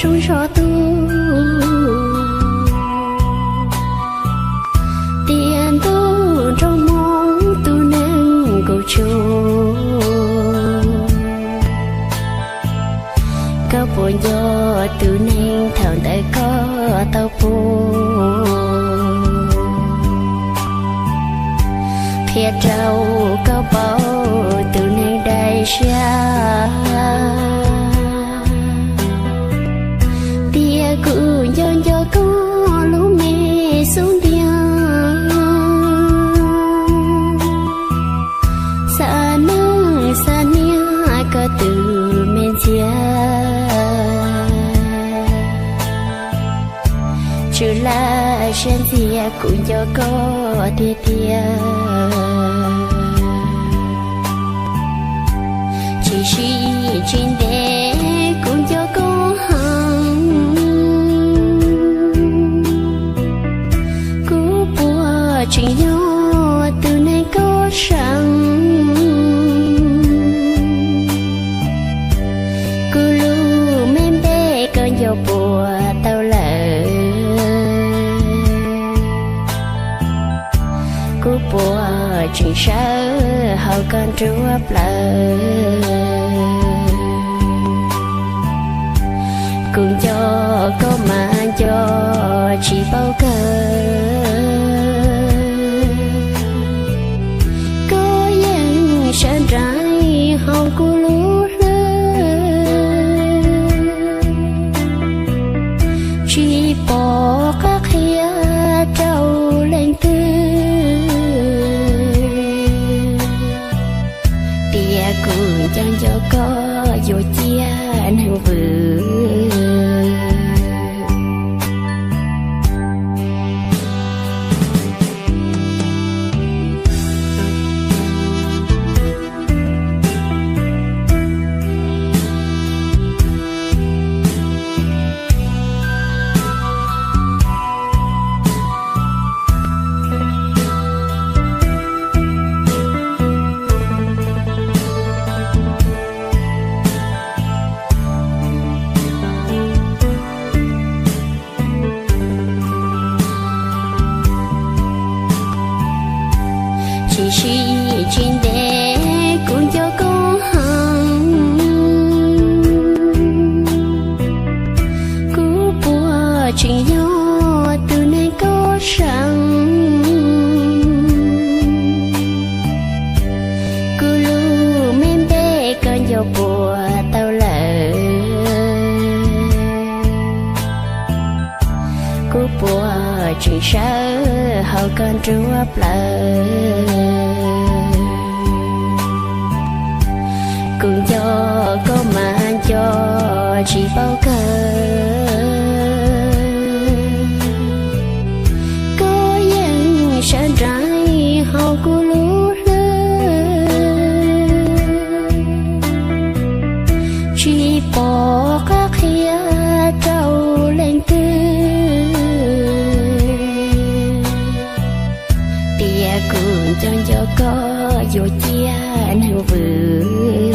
Zoo zog tu tias ntuj nrog moo tus neeg kuv tshua. Koj puas nco tus neeg thaum ntawd koj tau pom? Qhia rau koj paub tus neeg dai siab tias kuv nco nco koj lub me xub ntiag. Xav neej xav niam koj tus me ntxhias, tsw laj siab ntxias kuv nco koj tiag tiag. Tsis sib tsis ntev kuv nco koj heev, kuv puas tseem yog tus neeg koj seev? Kuv lub me npe koj nco puas tau lawm? Kuv puas tseem sawv hauv koj nruab plawv? Kuv nco koj mas nco tsis paub kawg, koj yeej sawv nraim hauv kuv lub hlwb, tsis pom qab qhia rau leej twg tias kuv nco nco koj yuav ciaj neeg vwm. Tsis sib tsis ntev kuv nco koj heev, kuv puas tseem yog tus neeg koj seev? Kuv lub me npe koj nco puas tau lawm? Kuv puas tseem sawv hauv koj nruab plawv? Kuv nco koj mas nco tsis paub kawg, koj yeej sawv nraim hauv kuv lub hlwb, tsis pom qab qhia rau leej twg tias kuv nco nco koj yuav ciaj neeg vwm.